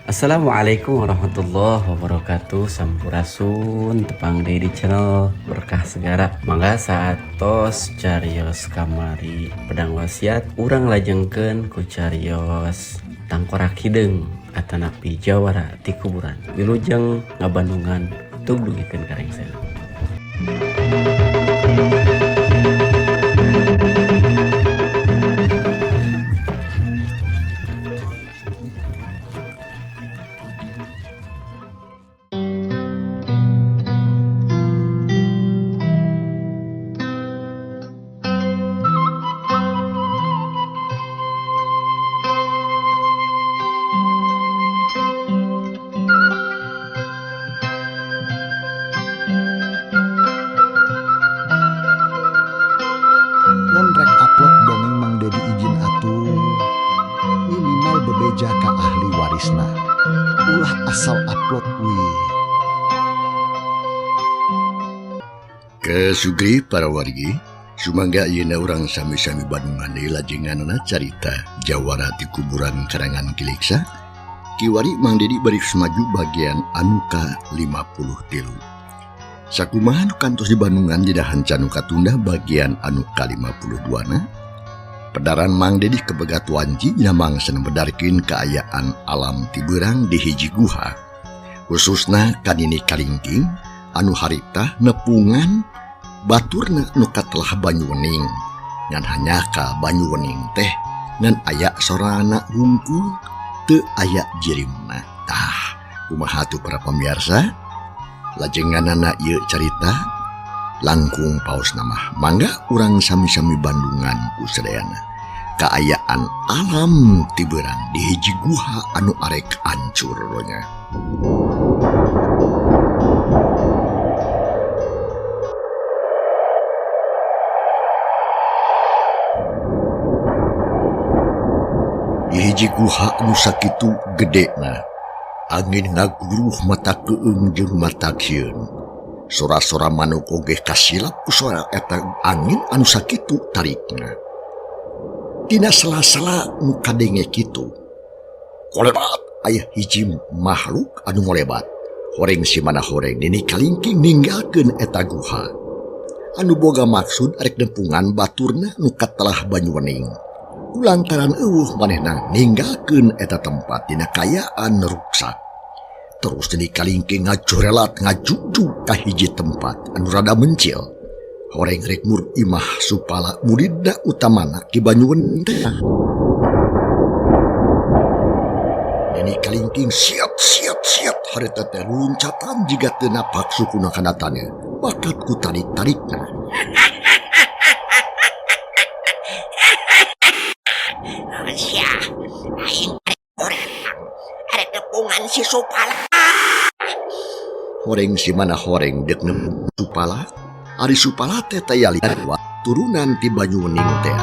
Assalamualaikum warahmatullahi wabarakatuh. Sampurasun, tepang deui di channel Berkah Segara. Mangga saatos carios kamari pedang wasiat, urang lajengkeun ku carios tangkorak hideung atanapi jawara ti kuburan. Wilujeng ngabandungan, tug dugikeun ka rengsena. Mun rek upload dongeng Mang Dedi izin atuh, minimal bebeja ka ahli warisna, ulah asal upload wih. Kesugri para wargi, sumangga ayeuna urang sami-sami bandungan deui lajenganana carita Jawara ti kuburan karangan Kiliksa. Kiwari Mang Dedi baris maju bagian anu ka-53. Sakumaha nu kantos di Bandungan dina hanca nu katunda bagian anu ka-52 na. Pedaran Mang Dedi kebegat wanci dina mangsa bedarkeun kaayaan alam ti beurang di hiji guha. Khususna kanini kalingking anu harita nepungan baturna nu katelah banyu wening. Ngan hanya ka banyu wening teh ngan aya sorana hungkul teu aya jirimna. Tah, kumaha tuh para pemirsa? Lajenganana ieu carita langkung paos nama. Mangga urang sami-sami bandungan ku sadayana. Kaayaan alam ti beurang di hiji guha anu arek ancur nya. Di hiji guha anu sakitu gedena, angin ngaguruh mata keung jeung mata sieun. Sora-sora manuk oge kasilap ku sora eta angin anu sakitu tarikna. Dina sela-sela nu kadenge kitu, kolebat aya hiji makhluk anu ngolebat. Horeng si mana horeng nini kalingking ninggalkeun eta guha. Anu boga maksud arek nempungan baturna nu katelah banyu wening. Kulantaran eueuh manehna ninggalkeun eta tempat dina kaayaan ruksak. Terus nini kalingking ngajorelat ngajugjug ka hiji tempat anu rada mencil. Horeng rek mur imah supala muridna utamana Ki Banyuwening teh. Nini kalingking siap siap siap harita teh luncatan jiga teu napak sukuna kana taneuh. Bakat ku tarik-tarikna. Sia, aing arek nepungan si Supala. Horeng si mana horeng deuk nemu Supala. Ari Supala teh tayali turunan ti Banyuwening teh.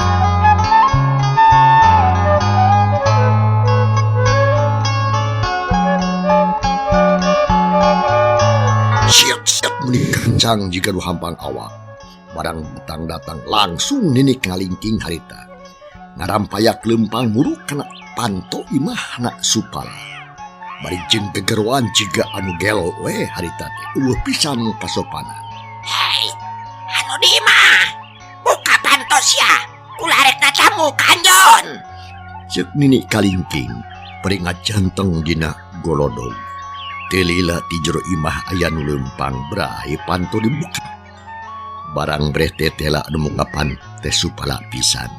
Siap-siap meni kencang jiga nu hampang awak. Barang datang-datang langsung nini kalingking harita. Ngarampayak lempang muruk kana panto imahna Supala. Bari jeung gegeroan jiga anu gelo we harita teh. Eueuh pisan kasopanan. Hei, anu di imah. Buka panto sia. Ulah rek tamu kanjon. Ceuk nini kalingking bari ngajanteng dina golodog. Teu lila ti jero imah aya nu lempang brai panto dibuka. Barang breh teh tela anu muka pan teh Supala pisan.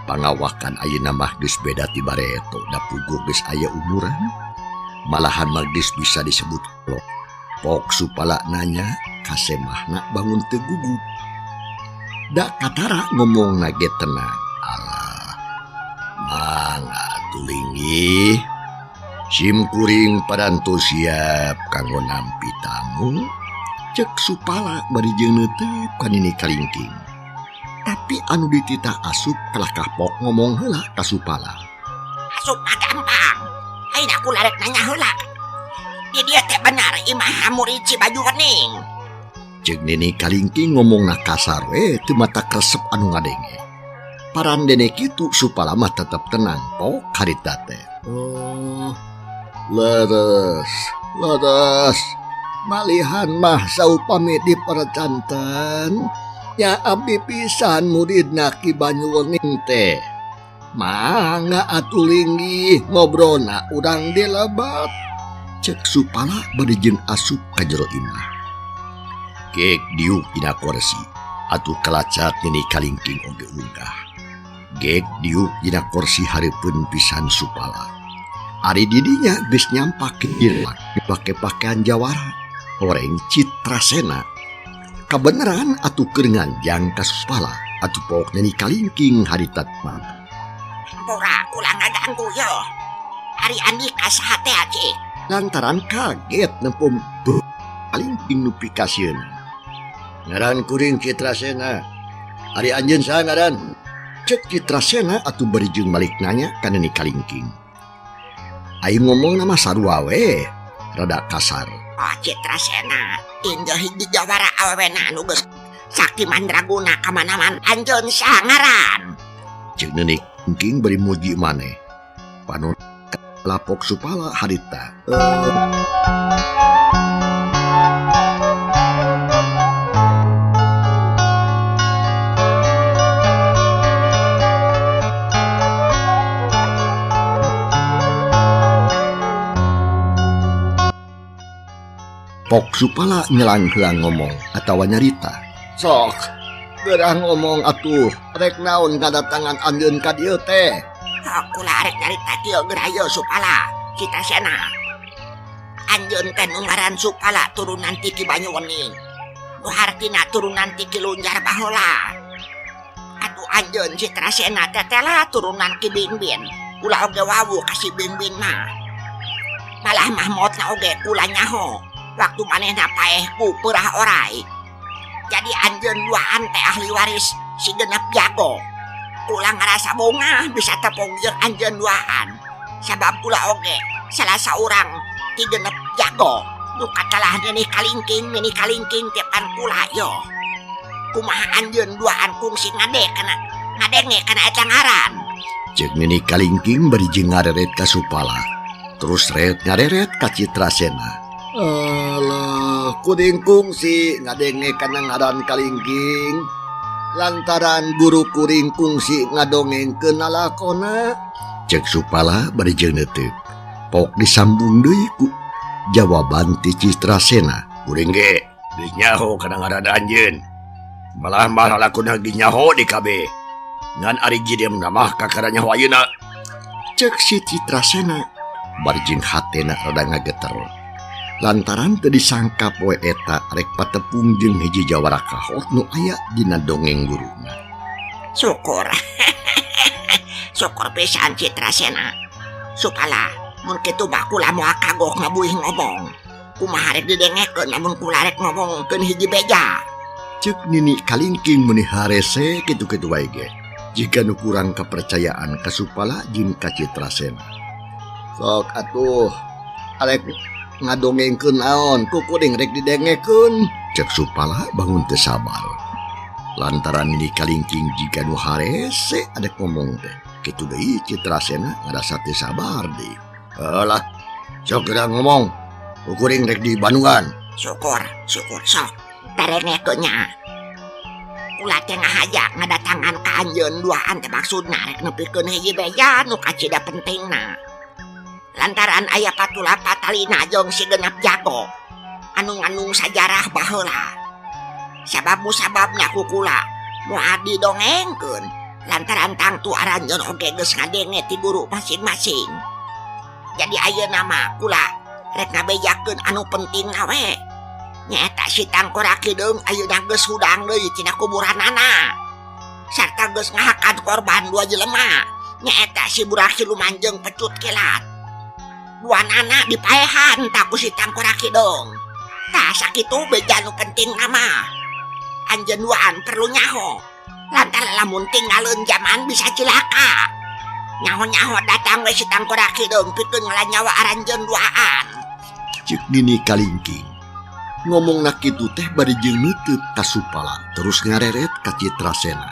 Pangawakan ayeuna mah geus beda ti bareto, da puguh geus aya umuran. Malahan mah geus bisa disebut kolot. Pok Supala nanya kasemahna bangun teu gugup. Da katara ngomongna ge tenang. Alah, mangga atuh linggih. Sim kuring parantos siap kanggo nampi tamu. Cek Supala bari jeung neuteup ka nini kalingking. Tapi anu dititah asup kalah kapok ngomong heula ka Supala. Asup mah gampang. Ayeuna aku larek nanya heula. Di dieu teh bener imah murid si Baju Wening. Ceuk nini kalingking ngomongna kasar we teu mata kresep anu ngadenge. Parandene kitu Supala mah tetep tenang pok harita teh. Oh, Leres, leres. Malihan mah saupami dipercanten. Nya abdi pisan muridna Ki Banyuwening teh. Mangga atuh linggih ngobrolna urang di lebet. Cek Supala bari jeung asup ka jero imah. Gek diuk dina korsi atuh kalacat Nini Kalingking oge unggah. Gek diuk dina korsi hareupeun pisan Supala. Ari didinya geus nyampak dilak dipake pakaian jawara horeng Citrasena. Kabeneran atuh keur nganjang ka Supala atuh pok Nini Kalingking harita mah. Hampura kula ngaganggu yo. Ari andika saha teh cik? Lantaran kaget nempo Kalingking nu pikasieun. Ngaran kuring Citrasena. Ari anjeun saha ngaran? Cek Citrasena atuh bari jeung balik nanya ka Nini Kalingking. Aing ngomong nama sarua we, rada kasar. Oh Citrasena, injeuh hiji jawara awewena anu geus sakti mandraguna ka mana-mana anjeun saha ngaran? Cek Nini Kalingking bari muji maneh. Panon lapok Supala harita. Pok Supala nyelang heula ngomong atawa nyarita. Sok, gerah ngomong atuh, rek naon kadatangan anjeun ka dieu teh? Kula arek nyarita kieu geura ieu Supala, Citrasena. Anjeun teh nu ngaran Supala turunan ti Ki Banyuwening. Nu hartina turunan ti Ki Lunjar baheula. Atuh anjeun Citrasena teh teh turunan Ki Bingbin. Kula oge wawuh ka si Bingbin mah. Malah mahmotna oge kula nyaho. Waktu manehna paeh ku peurah orai. Jadi anjeun duaan teh ahli waris si genep jago. Kula ngarasa bungah bisa tepung jeung anjeun duaan. Sabab kula oge salah saurang ti genep jago. Nu katalah Nini Kalingking teh pan kula yo. Kumaha anjeun duaan kungsi ngadenge kana eta ngaran. Ceuk Nini Kalingking bari jeung ngareret ka Supala. Terus ret ngareret ka Citrasena. Alah, kuring kungsi ngadenge kana ngaran Kalingking. Lantaran guru kuring kungsi ngadongengkeun lalakona. Cek Supala bari jeung neuteup. Pok disambung deui ku jawaban ti Citrasena. Kuring ge geus nyaho kana ngaran anjeun. Malah mah lalakona ge nyaho di kabeh. Ngan ari jidem mah kakara nyaho ayeuna. Cek si Citrasena bari jeung hatena rada ngageter. Lantaran teu disangka poe eta rek patepung jeung hiji jawara kahot nu aya dina dongeng guruna. Syukur. Syukur pisan Citrasena. Supala mun kitu mah kula moal kagok ngabuih ngomong. Kumaha rek didengekeun lamun kula rek ngomongkeun hiji beja. Ceuk Nini Kalingking meuni harese kitu-kitu wae ge. Jika nu kurang kepercayaan ka Supala jeung ka Citrasena. Sok atuh arek ngadongengkeun naon ku kuring rek didengekeun. Cek Supala bangun teu sabar. Lantaran Nini Kalingking jiga nu harese adek ngomong teh. Kitu deui Citrasena ngarasa teu sabar deui. Alah, sok geura ngomong. Ku kuring rek di Bandungan. Syukur, syukur sok. Tarengekeun nya. Kula teh ngahaja ngadatangan ka anjeun duaan teh maksudna rek nepikeun hiji beja nu kacida pentingna. Lantaran aya patula patalina jeung si genep jago anu ngandung sajarah baheula. Sabab musababna ku kula moal didongengkeun lantaran tangtu aranjeun oge geus ngadenge ti guru masing-masing. Jadi ayeuna mah kula rek ngabejakeun anu penting we. Nyaeta si Tangkorak Hideung ayeuna geus hudang deui tina kuburanana. Sarta geus ngahakan korban dua jelema. Nyaeta si Burak Siluman jeung Pecut Kilat. Dua nana dipaehan tak ku si Tangkorak Hideung. Tah sakitu beja nu penting nama. Anjeun duaan perlu nyaho. Lantaran lamun tinggaleun jaman bisa cilaka. Nyaho-nyaho datang we si Tangkorak Hideung pikeun ngalanyawa aranjeun duaan. Ceuk Nini Kalingking. Ngomongna kitu teh bari jeung neuteup ka Supala terus ngareret ka Citrasena.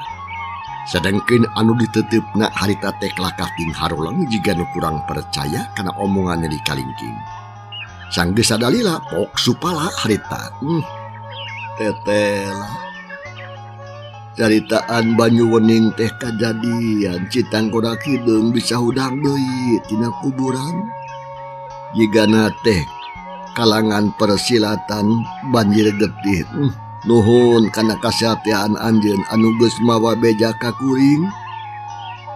Sedangkeun anu diteuteup harita teh kalakah ting haroleng jiga nu kurang percaya kana omongan Nini Kalingking. Sanggeus sadalila pok Supala harita. Tetela. Caritaan Banyu Wening teh kajadian Si Tangkorak Hideung bisa hudang deui tina kuburan. Jigana teh kalangan persilatan banjir getih. Nuhun kana kasatean anjeun anu geus mawa beja ka kuring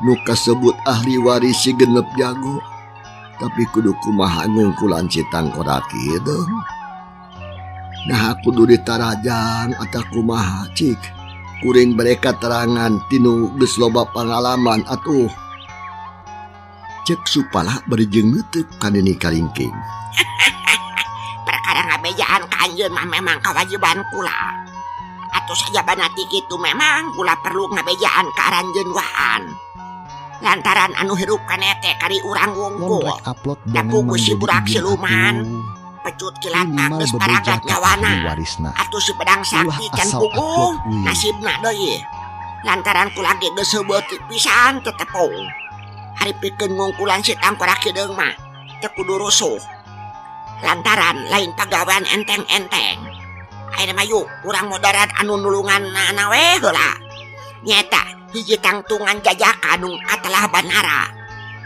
nu kasebut ahli waris si genep jago, tapi kudu kumaha ngungkulan Si Tangkorak Hideung. Nah kudu ditarajang atau kumaha cik kuring bere katerangan tinu geus loba pangalaman atuh. Cek Supala bari jeung neuteuk ka Nini Kalingking. Perkara ngabejaan ka anjeun mah memang kewajiban kula. Atuh sajabana ti kitu memang kula perlu ngabejaan ka aranjeun waan. Lantaran anu hirup keneh teh kari urang wungkul. Lamun rek upload Da dongeng puguh Mang si Dedi budak izin siluman. atuh. Pecut kilat Minimal geus bebeja paragat ka ahli nyawana. warisna. Atuh si pedang Ulah sakti can asal puguh upload we. nasibna deui. Lantaran kula ge geus seubeut pisan teu tepung. Ari pikeun ngungkulan Si Tangkorak Hideung mah teu kudu rusuh. Lantaran lain pagawean enteng-enteng. Ayeuna mah yuk urang modaran anu nulungan na we heula. Nyaeta hiji tangtungan jajaka anu katelah Banara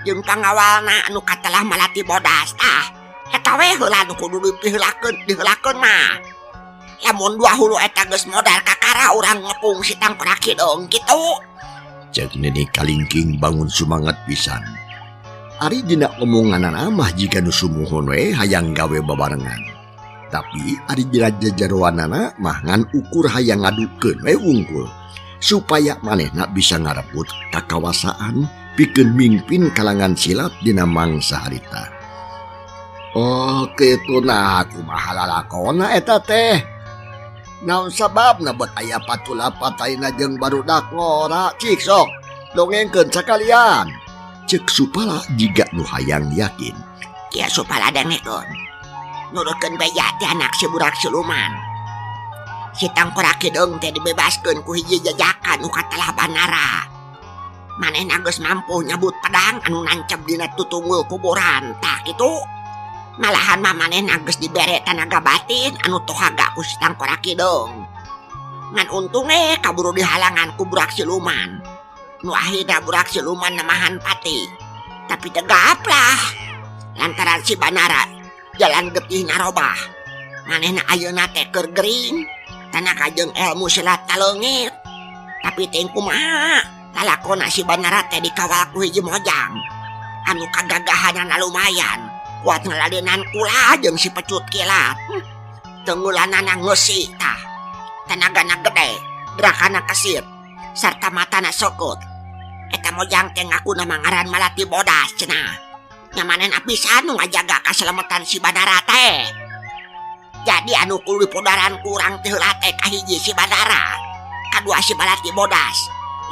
jeung pangawalna anu katelah Malati Bodas. Tah eta we heula anu kudu dipiheulakeun diheulakeun mah. Lamun dua hulu eta geus modar kakara urang ngepung Si Tangkorak Hideung kitu. Cek Nini Kalingking bangun sumangat pisan. Ari dina omonganana mah jiga nu sumuhun we hayang gawe babarengan. Tapi ari dina jajaroanana mah ngan ukur hayang ngadukeun we wungkul supaya manehna bisa ngarebut kakawasaan pikeun mingpin kalangan silat dina mangsa harita. Oh kitu nah kumaha lalakonna eta teh. Naon sababna bet aya patula pataina jeung barudak ngora cik sok dongengkeun sakalian. Cek Supala jiga nu hayang yakin. Kieu Supala dengekeun. Nurutkeun beja teh anak si budak siluman. Si Tangkorak Hideung teh dibebaskeun ku hiji jajaka nu katelah Banara. Manehna geus mampu nyabut pedang anu nancep dina tutunggul kuburan. Tah kitu. Malahan mah manehna geus dibere tanaga batin anu tohaga ku Si Tangkorak Hideung. Ngan untunge kaburu dihalangan ku budak siluman. Nu akhirna budak siluman nemahan pati. Tapi tegaplah lantaran si Banara jalan getih narobah. Manehna ayeuna teh keur gering tanaga jeung ilmu silat leungit. Tapi teh kumaha lalakona si Banara teh dikawal ku hiji mojang anu kagagahanana lumayan kuat ngaladenan kula jeung si pecut kilat. Tenggulanana ngeusi tah. Tanagana gede, gerakana kesit, sarta matana sokot. Eta mojang teh ngakuna mangaran Malati Bodas cenah. Nyamanen pisan nu ngajaga kaselametan si Banara teh. Jadi anu kudu dipodaran ku urang teh heula teh kahiji si Banara, kadua si Malati Bodas.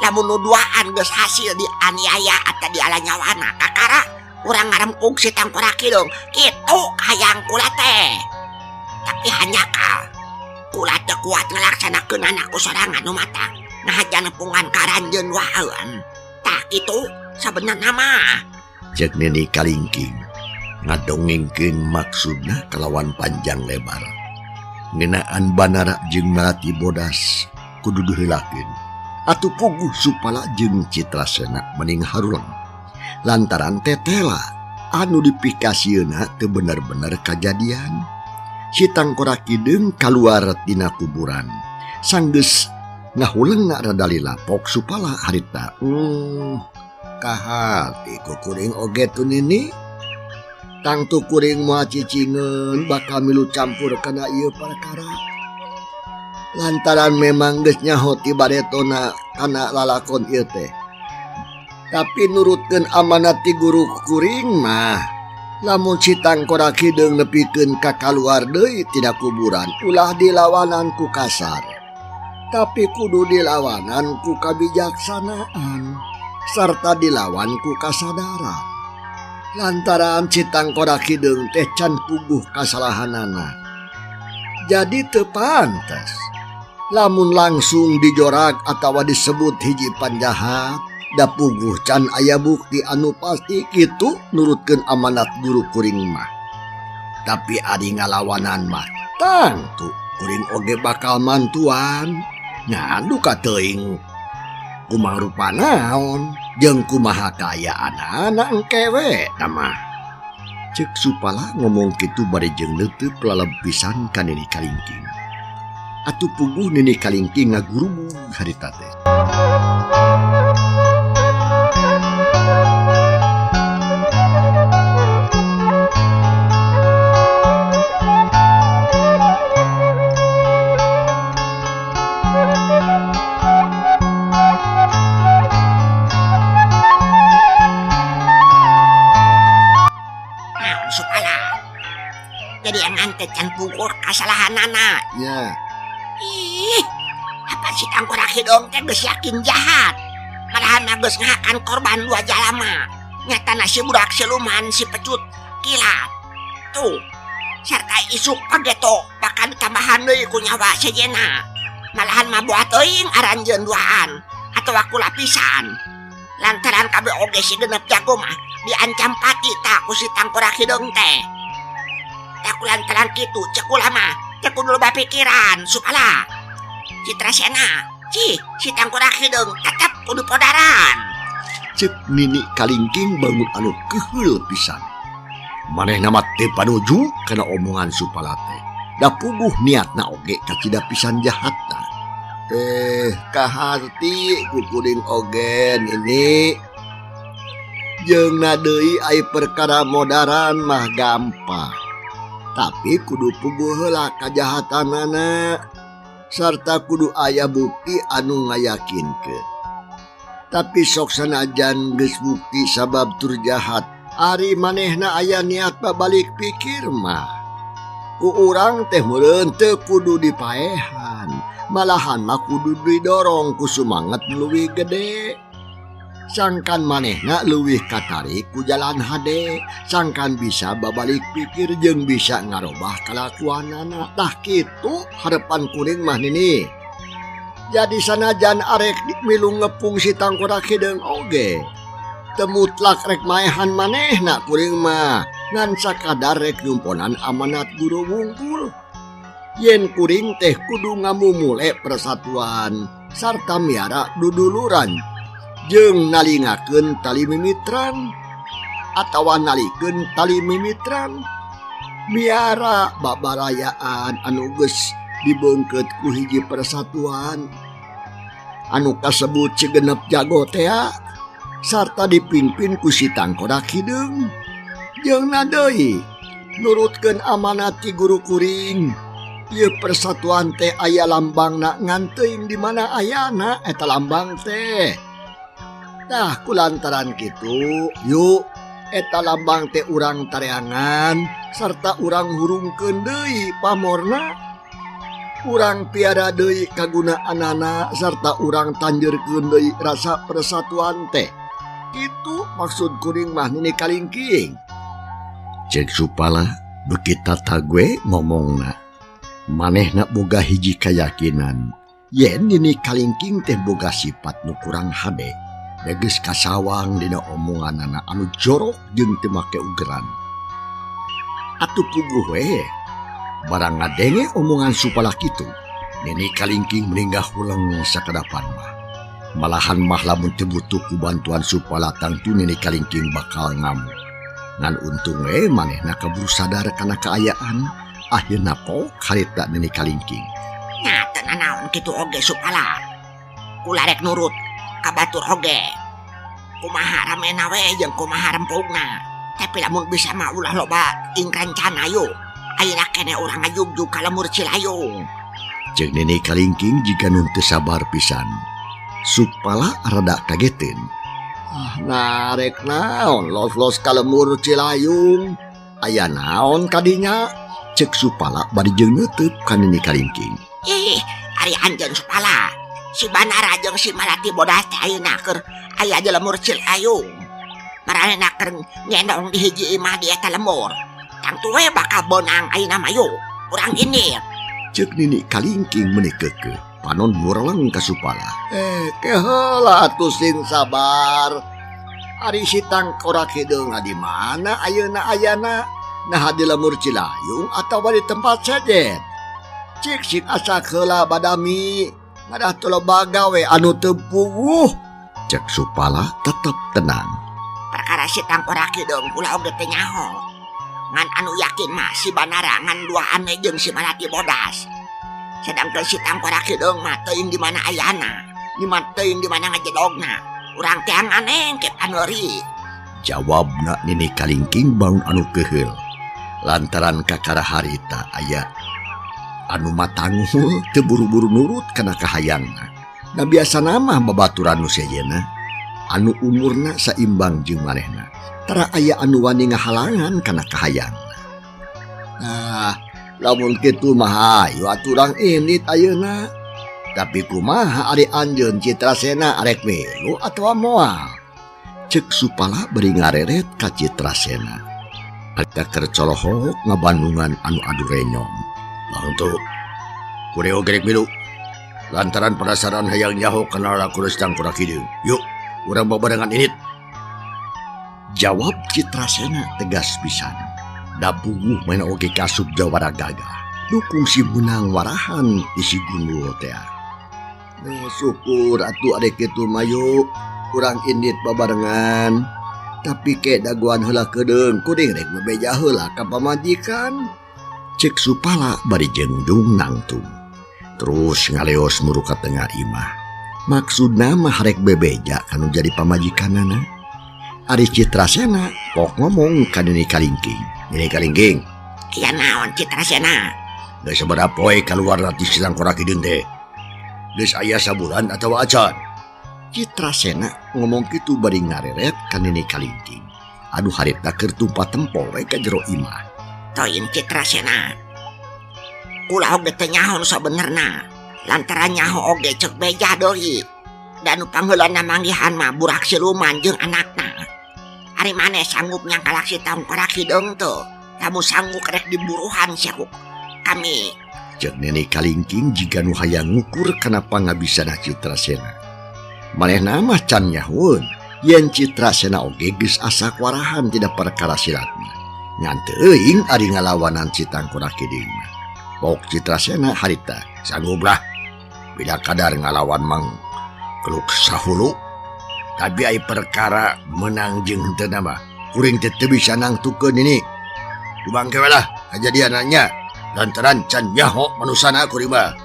Lamun nu duaan geus hasil dianiaya atau diala nyawana kakara urang ngarempug Si Tangkorak Hideung. Kitu hayang kula teh. Tapi hanjakal kula teu kuat ngalaksanakeunana ku sorangan nu matak ngahaja nepungan ka aranjeun waeun. Tah kitu sabenerna mah. Cek Nini Kalingking ngadongengkeun maksudna kalawan panjang lebar. Ngeunaan Banara jeung Malati Bodas kudu diheulakeun. Atuh puguh Supala jeung Citrasena mending haruleng. Lantaran tetela anu dipikasieuna teu bener-bener kajadian. Si Tangkorak Hideung kaluar tina kuburan. Sanggeus ngahulengna rada lila pok Supala harita. Kahati ku kuring oge tu Nini. Tangtu kuring moal cicingeun bakal milu campur kana ieu perkara. Lantaran memang geus nyaho ti baretona kana lalakon ieu teh. Tapi nurutkeun amanat ti guru kuring mah, lamun Si Tangkorak Hideung nepikeun ka kaluar deui tina kuburan ulah dilawanan ku kasar. Tapi kudu dilawanan ku kabijaksanaan sarta dilawan ku kasadaran. Lantaran Si Tangkorak Hideung teh can puguh kasalahanana. Jadi teu pantes Lamun langsung dijorak atawa disebut hiji panjahat, da puguh can aya bukti anu pasti kitu nurutkeun amanat guru kuring mah. Tapi ari ngalawanan mah tangtu kuring oge bakal mantuan. Ngan duka teuing kumaha rupa naon jeung kumaha kaayaanana engke we tah mah. Ceuk Supala ngomong kitu bari jeung neuteup laleb pisan ka Nini Kalingking. Atuh puguh Nini Kalingking ngagurubug harita teh. Naon Supala? Jadi angan teh can pungkur kasalahanana. Nya. Ih, apa si Tangkorak Hideung teh geus yakin jahat. Malahan mah geus ngahakan korban dua jalama. Nyatana si budak siluman si pecut kilat. Tuh, sarta isuk pageto bakal ditambahan deui ku nyawa sejenna. Malahan mah boa teuing aranjeun duaan atawa ku lapisan. Lantaran kabeh oge si genep jago mah diancam pati tak ku si Tangkorak Hideung teh. Tak ku lantaran kitu cek kula mah teu kudu loba pikiran Supala. Citrasena, cih, si Tangkorak Hideung tetep kudu podaran. Cek Nini Kalingking bangun anu keheul pisan. Manehna mah teu panuju kana omongan Supala teh. Da puguh niatna oge kacida pisan jahatna. Kaharti ku kuring oge Nini. Jeung deui ai perkara modaran mah gampang. Tapi kudu puguh heula kajahatanana sarta kudu aya bukti anu ngayakinkeun. Tapi sok sanajan geus bukti sabab tur jahat, ari manehna aya niat babalik pikir mah. Ku urang teh meureun teu kudu dipaehan, malahan mah kudu didorong ku sumanget leuwih gede. Sangkan manehna leuwih katarik ku jalan hade, sangkan bisa babalik pikir jeung bisa ngarobah kalakuanana. Tah kitu harepan kuring mah Nini. Jadi sanajan arek milu ngepung si Tangkorak Hideung oge, teu mutlak rek maehan manehna kuring mah, ngan sakadar rek nyumponan amanat guru wungkul. Yen kuring teh kudu ngamumule persatuan sarta miara duduluran jeung nalingakeun tali mimitran atawa nalikeun tali mimitran miara babarayaan anu geus dibeungkeut ku hiji persatuan anu kasebut Cigenep Jago tea sarta dipimpin ku si Tangkorak Hideung. Jeung deui nurutkeun amanat ti guru kuring. Ieu persatuan teh aya lambangna ngan teuing di mana ayana eta lambang teh. Tah kulantaran kitu, yuk eta lambang teh urang tareangan sarta urang hurungkeun deui pamorna. Urang piara deui kagunaanana sarta urang tanjeurkeun deui rasa persatuan teh. Kitu maksud kuring mah Nini Kalingking. Cek Supala beuki tatague ngomongna. Manehna boga hiji kayakinan yen Nini Kalingking teh boga sifat nu kurang hade. Geus kasawang dina omonganana anu jorok jeung teu make ugeran. Atuh puguh we barang ngadenge omongan Supala kitu, Nini Kalingking meninggal huleng sakadapan mah. Malahan mah lamun teu butuh ku bantuan Supala tangtu Nini Kalingking bakal ngamuk. Ngan untung we manehna kaburu sadar kana kaayaan, akhirna pok harita Nini Kalingking. Nya teu nanaon kitu oge Supala. Kula rek nurut ka batur oge. Kumaha ramena we jeung kumaha rempugna. Tapi lamun bisa mah ulah loba ing rencana yuk. Ayeuna keneh urang ngajugjug ka lemur Cilayung. Ceuk Nini Kalingking jiga nu teu sabar pisan. Supala rada kageteun. Ah, narek naon los-los ka lemur Cilayung. Aya naon kadinya? Ceuk Supala bari jeung neuteub ka Nini Kalingking. Ih, ari anjeun Supala. Si Banara jeung si Malati bodas teh ayeuna keur aya di lemur Cilayung. Maranehna keur ngendong di hiji imah di eta lemur. Tangtu we bakal bonang ayeuna mah yuk. Urang ini. Ceuk Nini Kalingking meuni keukeuh. Panon mureleng ka Supala. Ke heula atuh sing sabar. Ari si Tangkorak Hideung di mana ayeuna ayana? Nah di lemur Cilayung atawa di tempat sejen. Cik sing asak heula badami. Ngadah teu loba gawe anu teu puguh. Cek Supala tetep tenang. Perkara si Tangkorak Hideung kula oge teu nyaho. Ngan anu yakin mah si Banara ngan duaan jeung si Malati Bodas. Sedangkan si Tangkorak Hideung mah teuing di mana ayana, di mana teuing di mana ngajedogna. Urang teh aneh ke paneuri. Jawabna Nini Kalingking bangun anu keheul. Lantaran kakara harita aya anu matanguh teu buru-buru nurut kana kahayangna. Da biasana mah babaturan nu sejenna anu umurna saimbang jeung manehna. Tara aya anu wani ngahalangan kana kahayangna. Nah, lamun kitu mah hayu atuh urang indit ayeuna. Tapi kumaha ari anjeun Citrasena arek milu atawa moal? Cek Supala bari ngareret ka Citrasena. Harita keur colohok ngabandungan anu adu renyom. Tangtu kuring oge rek milu. Lantaran penasaran hayang nyaho kana laku Tangkorak Hideung. Yuk, urang babarengan indit. Jawab Citrasena tegas pisan. Da puguh mana oge kasup jawara gagah. Dukung si menang warahan di si gundul teh. Syukur atuh arek kitu mah yuk. Urang indit babarengan. Tapi ke daguan heula keudeung kuring rek bebeja heula ka pamajikan. Cek Supala bari jengjung nangtung. Terus ngaleos muru ka tengah imah. Maksudna mah rek bebeja kanu jadi pamajikanana. Ari Citrasena pok ngomong ka Nini Kalingking. Nini Kalingking. Aya naon Citrasena? Geus sabaraha poe kaluar ti si Tangkorak Hideung teh? Geus aya sabulan atawa acan? Citrasena ngomong kitu bari ngareret ka Nini Kalingking. Aduh harita keur tumpa tempo we ka jero imah. Toin Citrasena. Kula oge teu nyaho nu sabenerna. Lantaran nyaho oge cek beja deui. Da nu pangheulana manggihan mah burak siluman jeung anakna. Ari maneh sanggup nyangkalak si Tangkorak Hideung teu? Kamu sanggup rek diburuhan sia ku kami. Cek Nini Kalingking jiga nu hayang ngukur kana pangabisana Citrasena. Manehna mah can nyahoeun yen Citrasena oge geus asa warahan tina perkara silatna. Ngan teuing ari ngalawanan si Tangkorak Hideung mah. Pok Citrasena harita sanggup lah bila kadar ngalawan mang keluk sahulu. Tapi ai perkara menang jeung henteu mah kuring teh teu bisa nangtukeun ini. Kubangke we lah kajadianna lantaran can nyaho manusana kuring mah.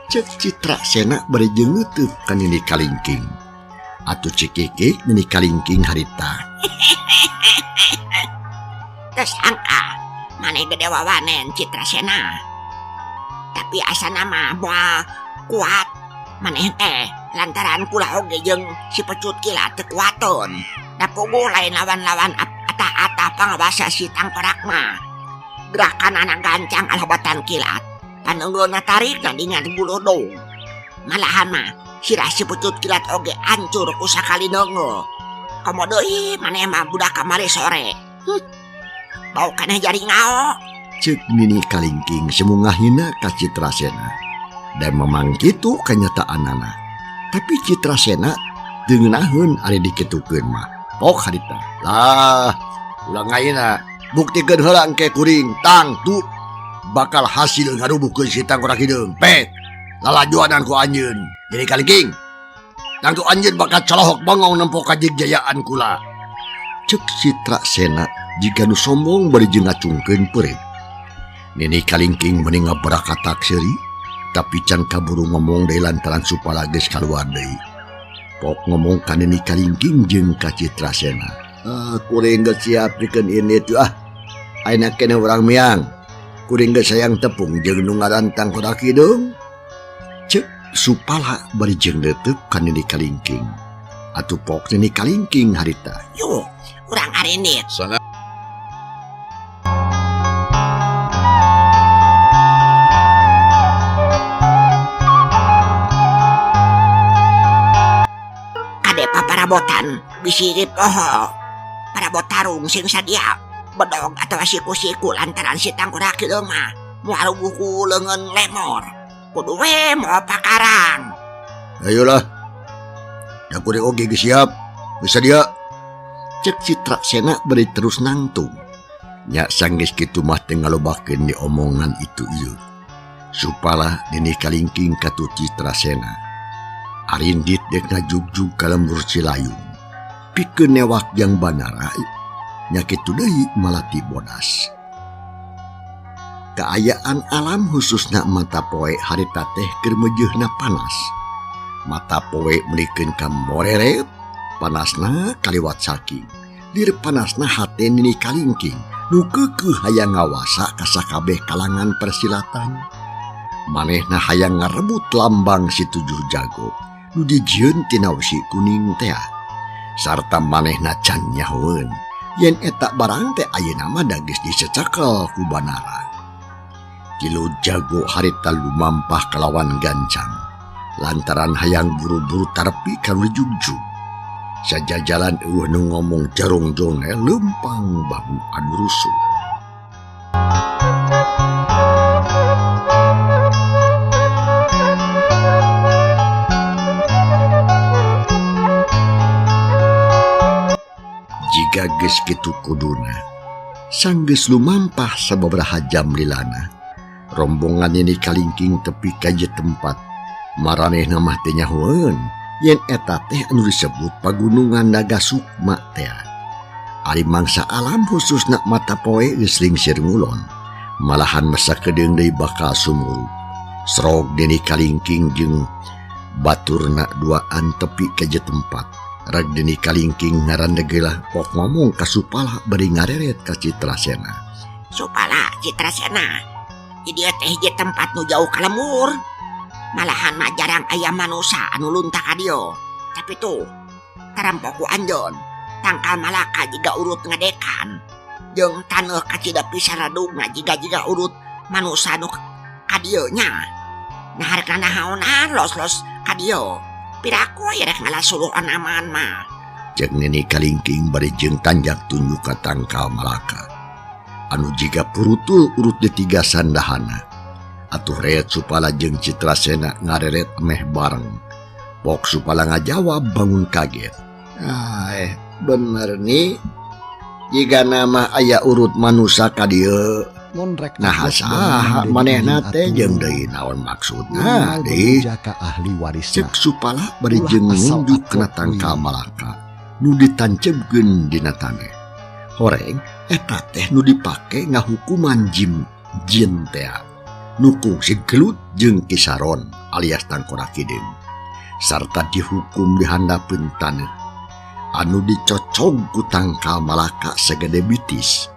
Cek Citrasena bari jeung ka Nini Kalingking. Atuh cikikik Nini Kalingking harita. Teu sangka maneh gede wawanen Citrasena. Tapi asana mah moal kuat maneh teh lantaran kula oge jeung si pecut kilat teu kuateun. Da puguh lain lawan-lawan ata-ata pangawasa si Tangkorak mah. Gerakan anak gancang alobatan kilat. Panunggeuna tarik gandingan bulodong. Malahan mah sirah si pecut kilat oge hancur ku sakali neungeul. Komo deui maneh mah budak kamari sore. Bau kaneh jari ngao. Cek Nini Kalingking semungahina ka Citrasena. Dan memang kitu kanyataanana. Tapi Citrasena teu ngeunaheun ari dikitukeun mah. Pok harita. Lah, ulang ayeuna buktikeun heula engke kuring tangtu bakal hasil ngarubuhkeun si Tangkorak Hideung. Pet, lalajuanan ku anjeun. Nini Kalingking. Tangtu anjeun bakal colohok bangong nempo kajigjayaan kula. Cek Citrasena jiga nu sombong bari jeung ngacungkeun peureum. Nini Kalingking meni ngabarakatak seuri, tapi can kaburu ngomong deui lantaran Supala geus kaluar deui. Pok ngomong ka Nini Kalingking jeung ka Citrasena. Ah, kuring geus siap pikeun ini tuh ah. Ayeuna keneh urang miang. Kuring geus sayang tepung jeung nu ngaran Tangkorak Hideung. Cek Supala bari jeung neuteuk ka Nini Kalingking. Atuh pok Nini Kalingking harita. Yuk, urang arinit. Sana. Kade paparabotan bisi dipoho. Parabot tarung sing sadia bedog atawa siku-siku lantaran si Tangkorak Hideung mah moal buku leungeun lemor. Kudu we moal pakarang. Ayolah. Da kuring oge geus siap. Geus sadia. Cek Citra Sena bari terus nangtung. Nya sanggeus kitu mah teu ngalobakeun di omongan itu ieu. Supala Nini Kalingking katu Citra Sena. Arindit dek ngajugjug ka lembur Cilayung. Pikeun newak jang Banara nya kitu deui malati bodas. Kaayaan alam khususna mata poe harita teh keur meujeuhna panas. Mata poe meulikeun ka moreret, panasna kaliwat saking. Lir panasna hate Nini Kalingking nu keukeuh hayang ngawasa ka sakabeh kalangan persilatan. Manehna hayang ngarebut lambang si tujuh jago nu dijieun tina wesi kuning tea. Sarta manehna can nyahoeun yen eta barang teh ayeuna mah da geus dicecakel ku Banara. Tilu jago harita lumampah kalawan gancang lantaran hayang buru-buru tarpi ka nu jugjug. Sajajalan eueuh nu ngomong jarongjong leumpang bahu anu rusuh. Jiga geus kitu kuduna, sanggeus lumampah sababaraha jam lilana. Rombongan Nini Kalingking tepi ka ieu tempat. Maranehna mah teu nyahoeun yen eta teh anu disebut Pagunungan Naga Sukma teh. Ari mangsa alam khususna mata poe geus lingsir ngulon, malahan masa kedeung deui bakal sumurup. Srog Nini Kalingking jeung baturna duaan tepi ka ieu tempat. Reg Nini Kalingking ngarandegeulah pok ngomong ka Supala bari ngareret ka Citra Sena. Supala Citra Sena. Di dieu teh hiji tempat nu jauh ka lembur. Malahan mah jarang aya manusa anu lunta ka dieu. Tapi tuh tarampo ku anjeun tangkal malaka jiga urut ngadekan. Jeung taneuh kacida pisan radugna jiga-jiga urut manusa nu ka dieu nya. Nah rek nanahaonan los-los ka dieu. Piraku aya rek ngalasuluh aman mah. Cek Nini Kalingking bari jeung tanjak tunjuk ka tangkal malaka. Anu jiga purutul urut di tiga sandahana. Atuh reet Supala jeung Citra Sena ngareret meh bareng. Pok Supala ngajawab bangun kaget. Bener nih. Jiga nama aya urut manusa ka dieu. Nah saha manehna teh jeung deui naon maksudna deui. Cek Supala bari jeung nunjuk kana tangkal malaka nu ditanceubkeun dina taneuh. Horeng eta teh nu dipake ngahukuman jin tea nu kungsi gelut jeung Kisaron alias tangkorak hideung sarta dihukum di handapeun taneuh anu dicocog ku tangkal malaka sagede bitis.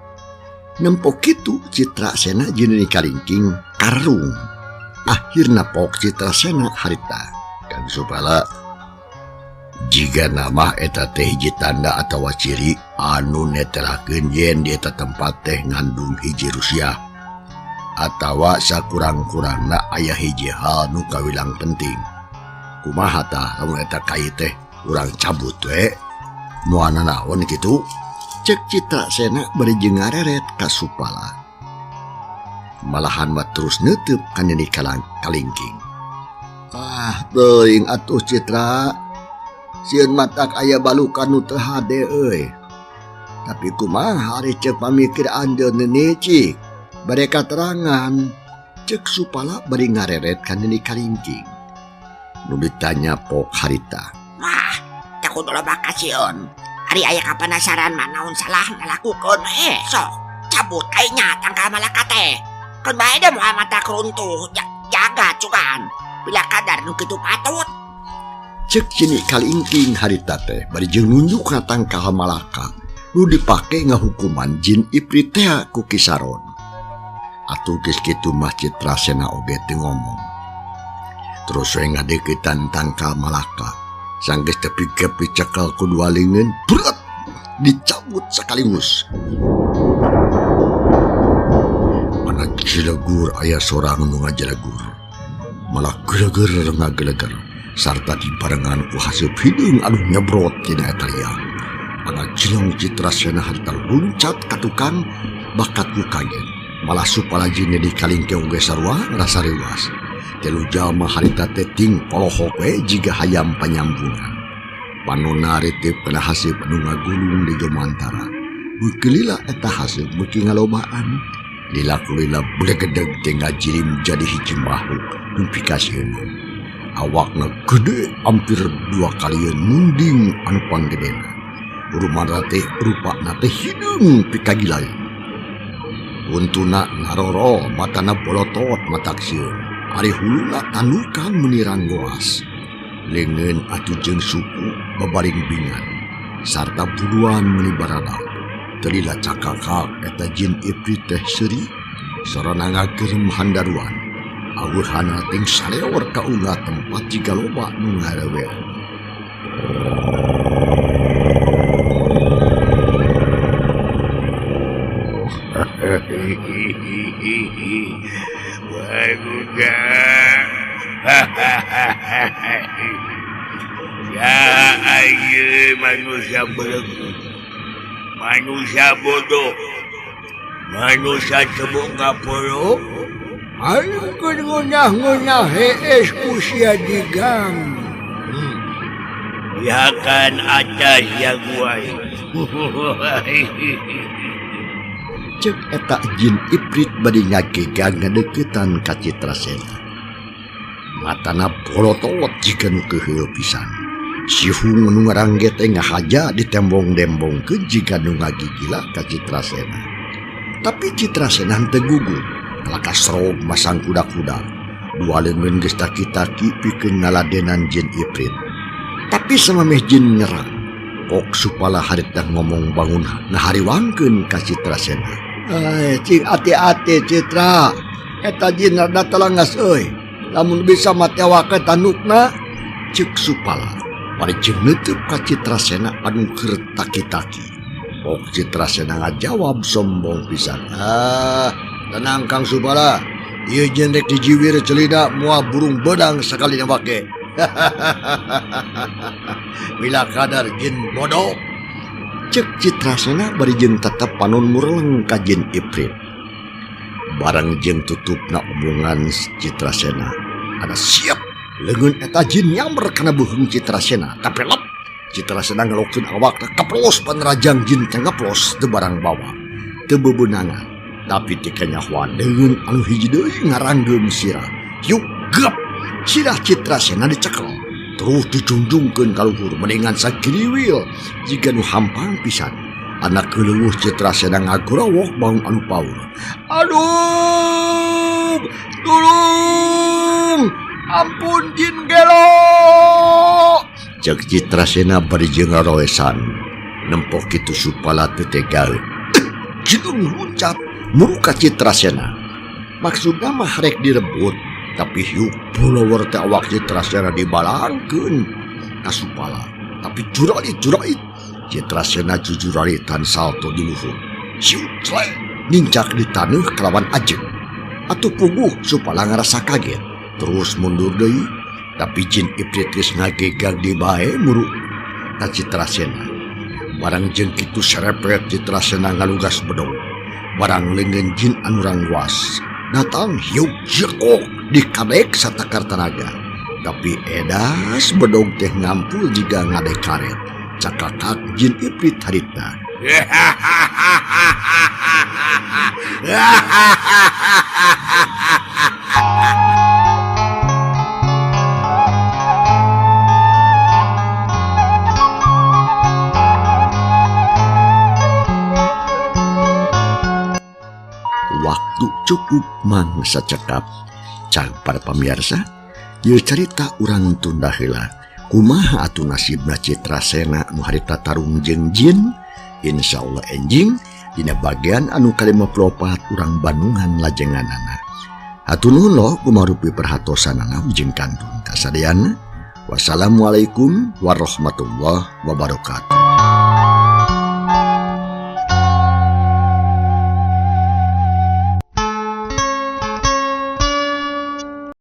Nempo kitu Citra Sena jeung Nini Kalingking karung. Akhirna pok Citra Sena harita Kang Supala. Jiga nama eta teh hiji tanda atawa ciri anu netelakeun yen di eta tempat teh ngandung hiji rusiah atawa sakurang-kurangna aya hiji hal nu kawilang penting. Kumaha tah lamun eta kai teh urang cabut we moal nanaon kitu. Cek Citra Sena bari jeung ngareret ka Supala. Malahan mah terus neuteub ka Nini Kalingking. Ah teuing atuh Citra. Sieun matak aya balukan nu teu hade euy. Tapi kumaha ari ceuk pamikir anjeun nini cik. Bade katerangan. Ceuk Supala bari ngareret ka Nini Kalingking. Nu ditanya pok harita. Wah, teh kudu loba kasieun. Ari aya kapanasaran mah naon salah ngalakukeun sok cabut kainya tangkal malaka teh. Keun bae da moal mata keruntuh jaga cugan. Bila kadar nu kitu patut. Cek Nini Kalingking harita teh bari jeung nunjuk ka tangkal malaka nu dipake ngahukuman jin iprit tea ku Kisaron. Atuh geus kitu mah Citra Sena oge teu ngomong. Terus we ngadeukeutan tangkal malaka. Sanggeus tepi picekel ku dua leungeun, bret dicabut sekaligus. Mana jelegur aya sorang nu ngajelegur. Malah geleger ngageleger sarta dibarengan ku haseup hideung anu nyebrot tina eta liang. Ana jeleng Citra Sena harita luncat ka tukang bakat ku kaget. Malah Supala jeung Nini Kalingking oge sarua ngrasa reuas. Telu jalma harita teh ting polohok we jiga hayam panyambungan. Panona ritip kana haseup anu ngagulung di jomantara. Beuki lila eta haseup beuki ngalobaan. Lila kulila blegedeg teh ngajirim jadi hiji makhluk nu pikasieun. Awakna gede hampir dua kalieun munding anu panggedena. Rumana teh rupana teh hideung pikagilaeun. Untuna narorol, matana bolotot matak sieun. Ari huluna tandukan meuni ranggoas. Leungeun atuh jeung suku babaring bingan sarta buruan meuni baradak. Teu lila cakakak eta jin ifrit teh seuri sorana ngagerem handaruan. Aweuhana ting saleor ka unggah tempat jiga loba nu ngarewean. Ya ayo manusia belenggu, manusia bodoh, manusia cebok ngapolo, ayo ngunah-ngunah hees usia digang. Ya kan atas ya gua. Cek eta jin ifrit bari ngagegang ngadeukeutan ka Citrasena. Matana bolotot jiga nu keuheul pisan. Sihung nu ngarangge teh ngahaja ditembong-dembongkeun jiga nu ngagigila ka Citrasena. Tapi Citrasena henteu gugup, kalakas rog masang kuda-kuda. Dua leungeun geus taki-taki pikeun ngaladenan jin ifrit. Tapi samameh jin nyerang, kok supala harita ngomong bangun ngahariwangkeun ka Citrasena. Ai cing ati-ati Citra, eta jin rada telangas euy. Lamun bisa mah tewakeun tandukna, ceuk Supala. Bari jeung neuteub ka Citrasena anu keur taki-taki. Kok Citrasena ngajawab sombong pisan. Ah, tenang Kang Supala, ieu jin rek dijiwir celida moal burung bedang sakali wake. Bila kadar jin bodoh. Cek Citrasena bari jeung tetep panon mureleng ka jin ifrit. Barang jeung tutupna omongan Citrasena, ada siap leungeun eta jin nyamber kana beuheung Citrasena. Tapi lep Citrasena ngelokeun awakna kaplos panrajang jin teh ngeplos teu barang bawa. Teu bebeunangan, tapi teu kanyahoan leungeun anu hiji deui ngaranggeum sirah. Yuk gep sirah Citrasena dicekel. Terus dijunjungkeun ka luhur mendingan sagiriwil jiga nu hampang pisan. Anak keuleuh Citrasena ngagorawok baung anu paur. Aduh, tulung, ampun jin gelo. Cek Citrasena bari jeung ngaroesan. Nempok kitu Supala teu tega. Jin luncat muruka Citrasena. Maksudna mah rek direbut, tapi hiuk pulower teh awak Citrasena dibalangkeun ka Supala. Tapi juralit-juralit Citrasena jujuralitan salto di luhur. Siut clek nincak di taneuh kelawan ajeg. Atuh puguh Supala ngarasa kaget. Terus mundur deui, tapi jin ifrit geus ngagegag di bae muru ka Citrasena. Barang jeung kitu serepet Citrasena ngalugas bedog. Barang leungeun jin anu rangwas datang hiuk jekok dikadek satakar tanaga. Tapi edas bedog teh ngampul jiga ngadek karet. Cakakak jin ifrit harita. Waktu cukup mangsa cekap. Cang para pamirsa, ieu carita urang tunda heula. Kumaha atuh nasibna Citrasena nu harita tarung jeung jin? Insyaallah enjing dina bagian anu ka-54 urang Bandungan lajenganana. Hatur nuhun loh kumarupi perhatosanana jeung kantun kasadayana. Wassalamualaikum warahmatullahi wabarakatuh.